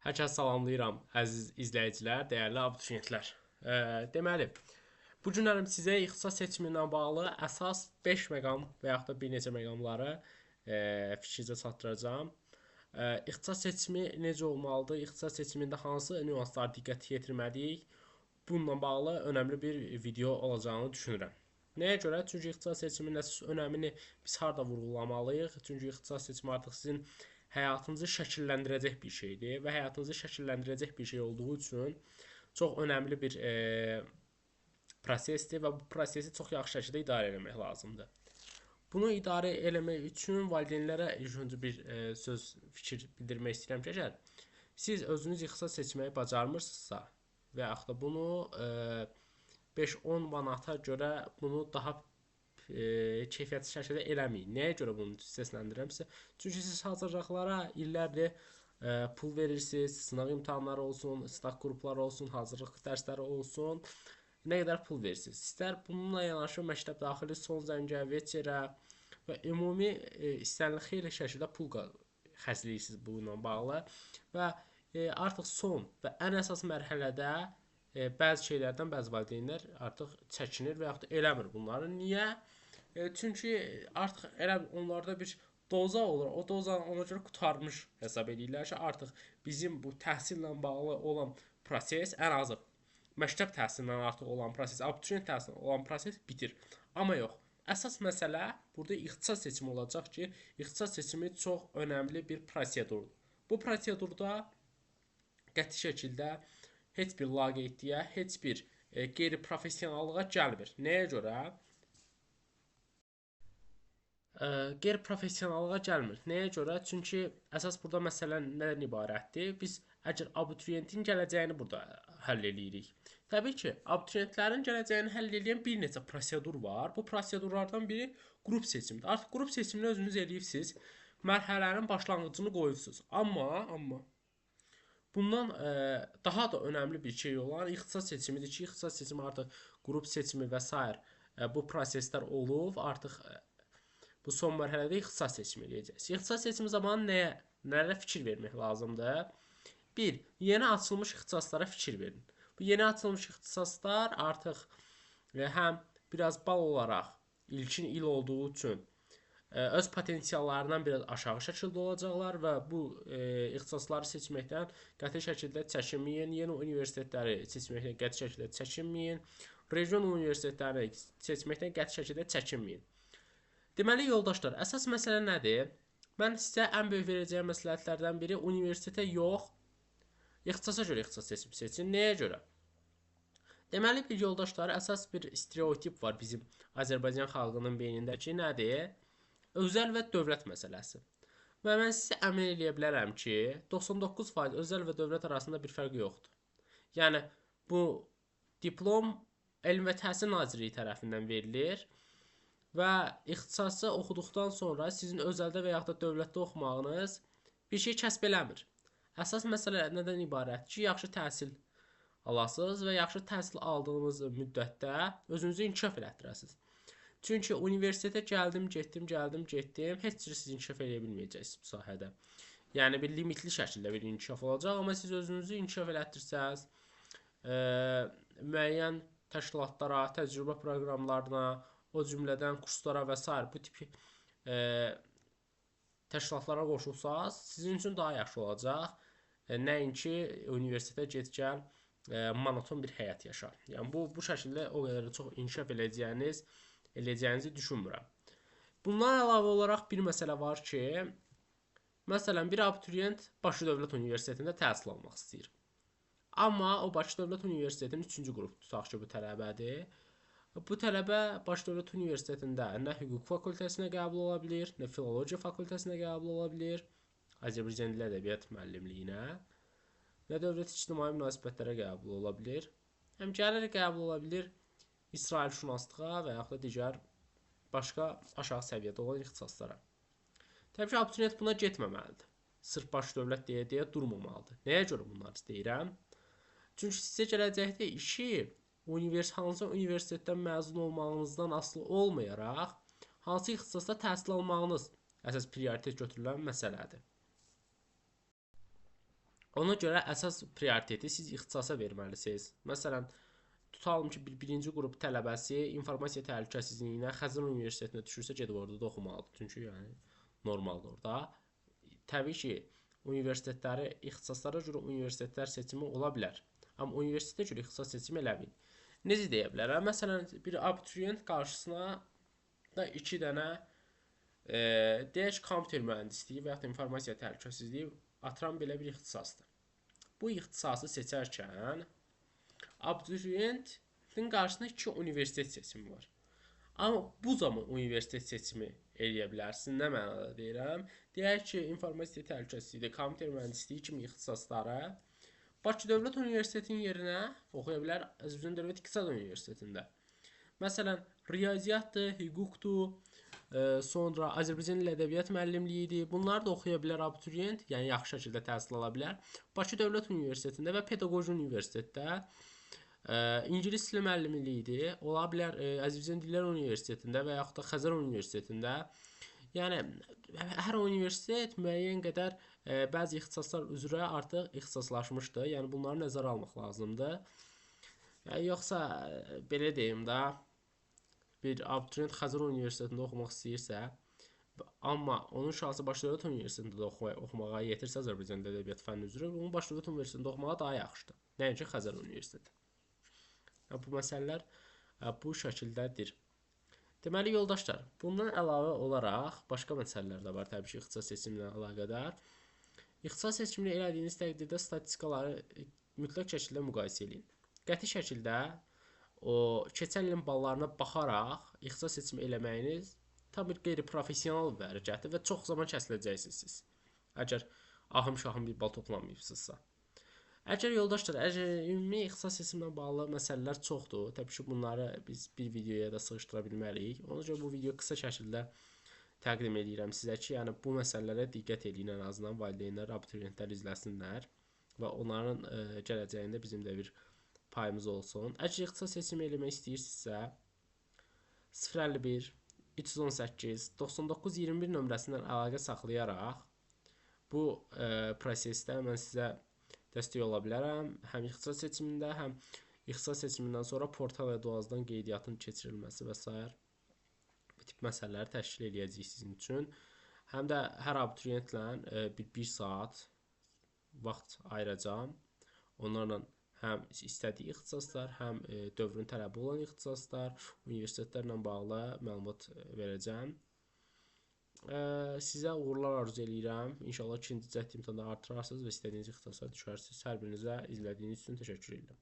Hər kəsi salamlayıram, əziz izləyicilər, dəyərli abituriyentlər. Deməli, bu günlərim sizə ixtisas seçimi ilə bağlı əsas 5 məqam və yaxud da bir neçə məqamları fikrinizə çatdıracağam. İxtisas seçimi necə olmalıdır, ixtisas seçimində hansı nüanslara diqqət yetirməliyik, bununla bağlı önəmli bir video olacağını düşünürəm. Nəyə görə? Çünki ixtisas seçiminin əsas önəmini biz harda vurğulamalıyıq? Çünki ixtisas seçimi artıq sizin həyatınızı şəkilləndirəcək bir şeydir və həyatınızı şəkilləndirəcək bir şey olduğu üçün çox önəmli bir prosesdir və bu prosesi çox yaxşı şəkildə idarə eləmək lazımdır. Bunu idarə eləmək üçün valideynlərə ilk öncə bir söz, fikir bildirmək istəyirəm ki, əgər siz özünüz ixtisas seçməyi bacarmırsınızsa və yaxud da bunu 5-10 manata görə bunu daha keyfiyyətli şəkildə eləməyin. Nəyə görə bunu səsləndirirəmsə? Çünki siz hazırlıqlara illərdir pul verirsiniz, sınaq imtahanları olsun, sınaq qrupları olsun, hazırlıq dərsləri olsun, nə qədər pul verirsiniz. İstər bununla yanaşı məktəb daxili son zəngə, veçerə və ümumi istənilən xeyli şəkildə pul xərcləyirsiniz bununla bağlı və artıq son və ən əsas mərhələdə bəzi şeylərdən bəzi valideynlər artıq çəkinir və yaxud da eləmir bunları. Niyə? Çünki artıq elə onlarda bir doza olur. O dozanı ona görə qurtarmış hesab edirlər ki, artıq bizim bu təhsillə bağlı olan proses, ən azı məktəb təhsilindən artıq olan proses, abituriyent təhsilindən olan proses bitir. Amma yox. Əsas məsələ burada ixtisas seçimi olacaq ki, ixtisas seçimi çox önəmli bir prosedurdur. Bu prosedurda qəti şəkildə heç bir laqeydliyə, heç bir qeyri-professionallığa gəlmir. Nəyə görə? Qeyri-professionallığa gəlmir. Nəyə görə? Çünki əsas burada məsələ nədən ibarətdir? Biz əgər abituriyentin gələcəyini burada həll eləyirik. Təbii ki, abituriyentlərin gələcəyini həll eləyən bir neçə prosedur var. Bu prosedurlardan biri qrup seçimidir. Artıq qrup seçimini özünüz eləyibsiz, mərhələnin başlanğıcını qoyubsuz. Amma bundan daha da önəmli bir şey olan ixtisas seçimidir ki, ixtisas seçimi artıq qrup seçimi və s. Bu proseslər olub, artıq bu son mərhələdə ixtisas seçimi eləyəcəksiniz. İxtisas seçimi zamanı nələrə fikir vermək lazımdır? 1. Yeni açılmış ixtisaslara fikir verin. Bu yeni açılmış ixtisaslar artıq həm biraz bal olaraq ilkin il olduğu üçün öz potensiallarından biraz aşağı şəkildə olacaqlar və bu ixtisasları seçməkdən qəti şəkildə çəkinməyin, yeni universitetləri seçməkdən qəti şəkildə çəkinməyin, region universitetlərini seçməkdən qəti şəkildə çəkinməyin. Deməli, yoldaşlar, əsas məsələ nədir? Mən sizə ən böyük verəcəyim məsləhətlərdən biri universitetə yox, ixtisasa görə ixtisas seçim seçin. Nəyə görə? Deməli, bir yoldaşlar, əsas bir stereotip var bizim Azərbaycan xalqının beynində ki, nədir? Özəl və dövlət məsələsi. Və mən sizə əmin eləyə bilərəm ki, 99% özəl və dövlət arasında bir fərq yoxdur. Yəni, bu diplom Elm və Təhsil Nazirliyi tərəfindən verilir və ixtisası oxuduqdan sonra sizin özəldə və yaxud da dövlətdə oxumağınız bir şey kəsb eləmir. Əsas məsələ nədən ibarətdir ki, yaxşı təhsil alasınız və yaxşı təhsil aldığınız müddətdə özünüzü inkişaf elətdirəsiniz. Çünki universitetə gəldim, getdim, gəldim, getdim, heç cür siz inkişaf eləyə bilməyəcəksiniz bu sahədə. Yəni, bir limitli şəkildə bir inkişaf olacaq, amma siz özünüzü inkişaf elətdirsəniz, müəyyən təşkilatlara, təcrübə proqramlarına, o cümlədən kurslara və s. bu tip təşkilatlara qoşulsaz, sizin üçün daha yaxşı olacaq. Nəinki universitetə get-gəl monoton bir həyat yaşa. Yəni, bu şəkildə o qədər də çox inkişaf eləyəcəyinizi düşünmürəm. Bundan əlavə olaraq bir məsələ var ki, məsələn, bir abituriyent Bakı Dövlət Universitetində təhsil almaq istəyir. Amma o Bakı Dövlət Universitetinin 3-cü qrup tutaq ki, bu tələbədir. Bu tələbə Bakı Dövlət Universitetində nə hüquq fakültəsinə qəbul ola bilir, nə filologiya fakültəsinə qəbul ola bilir, Azərbaycan Dili Ədəbiyyat müəllimliyinə, nə dövlət ictimai münasibətlərə qəbul ola bilir, həm gəlir qəbul ola bilir İsrailşünaslığa və yaxud da digər başqa aşağı səviyyədə olan ixtisaslara. Təbii ki, abituriyent buna getməməlidir. Sırf Bakı Dövlət deyə-deyə durmamalıdır. Nəyə görə bunları deyirəm? Çünki sizə gələcəkdə işi hansı universitetdən məzun olmağınızdan asılı olmayaraq, hansı ixtisasda təhsil almağınız əsas prioritet götürülən məsələdir. Ona görə əsas prioriteti siz ixtisasa verməlisiniz. Məsələn, tutalım ki, bir birinci qrup tələbəsi informasiya təhlükəsizliyinə Xəzər Universitetinə düşürsə, gedib orada da oxumalıdır. Çünki yəni normaldır orada. Təbii ki, universitetləri, ixtisaslara görə universitetlər seçimi ola bilər. Amma universitetə görə ixtisas seçimi eləməyin. Necə deyə bilərəm? Məsələn, bir abituriyent qarşısına da 2 dənə deyək ki, kompüter mühəndisliyi və yaxud da informasiya təhlükəsizliyi atıram belə bir ixtisasdır. Bu ixtisası seçərkən abituriyentin qarşısında 2 universitet seçimi var. Amma bu zaman universitet seçimi eləyə bilərsin. Nə mənada deyirəm? Deyək ki, informasiya təhlükəsizliyi, kompüter mühəndisliyi kimi ixtisasları Bakı Dövlət Universitetinin yerinə oxuya bilər Azərbaycan Dövlət İqtisad Universitetində. Məsələn, riyaziyyatdır, hüquqdur, sonra Azərbaycan Dili Ədəbiyyat müəllimliyidir. Bunları da oxuya bilər abituriyent, yəni yaxşı şəkildə təhsil ala bilər. Bakı Dövlət Universitetində və Pedaqoji Universitetdə İngilis dili müəllimliyidir. Ola bilər Azərbaycan Dillər Universitetində və yaxud da Xəzər Universitetində. Yəni hər universitet müəyyən qədər bəzi ixtisaslar üzrə artıq ixtisaslaşmışdır. Yəni bunları nəzərə almaq lazımdır. Yəni, yoxsa belə deyim də, bir abituriyent Xəzər Universitetində oxumaq istəyirsə, amma onun şansı Bakı Dövlət Universitetində də oxumağa yetirsə Azərbaycan Dili Ədəbiyyat fənni üzrə, onun Bakı Dövlət Universitetində oxumağa daha yaxşıdır. Nəinki Xəzər Universiteti. Yəni, bu məsələlər bu şəkildədir. Deməli, yoldaşlar, bundan əlavə olaraq başqa məsələlər də var təbii ki, ixtisas seçimi ilə əlaqədar. İxtisas seçimini elədiyiniz təqdirdə statistikaları mütləq şəkildə müqayisə eləyin. Qəti şəkildə o keçən ilin ballarına baxaraq ixtisas seçimi eləməyiniz tam bir qeyri-professional bir hərəkətdir və çox zaman kəsiləcəksiniz siz. Əgər ahım-şahım bir bal toplamayıbsınızsa. Əgər yoldaşlar, əgər ümumi ixtisas seçimlə bağlı məsələlər çoxdur, təbii ki, bunları biz bir videoya da sığışdıra bilmərik. Ona görə bu videoyu qısa şəkildə təqdim edirəm sizə ki, yəni bu məsələlərə diqqət eləyin, ən azından valideynlər, abituriyentlər izləsinlər və onların gələcəyində bizim də bir payımız olsun. Əgər ixtisas seçimi eləmək istəyirsinizsə, 051 318 99 21 nömrəsindən əlaqə saxlayaraq bu prosesdə mən sizə dəstək ola bilərəm. Həm ixtisas seçimində, həm ixtisas seçimindən sonra portal və duazdan qeydiyyatın keçirilməsi və s. bu tip məsələləri təşkil eləyəcəyik sizin üçün. Həm də hər abituriyentlə bir saat vaxt ayıracağam. Onlarla həm istədiyi ixtisaslar, həm dövrün tələbi olan ixtisaslar, universitetlərlə bağlı məlumat verəcəm. Sizə uğurlar arzu eləyirəm. İnşallah ikinci cəhd imtahanda artırarsınız və istədiyiniz ixtisasa düşərsiniz. Hər birinizə izlədiyiniz üçün təşəkkür edirəm.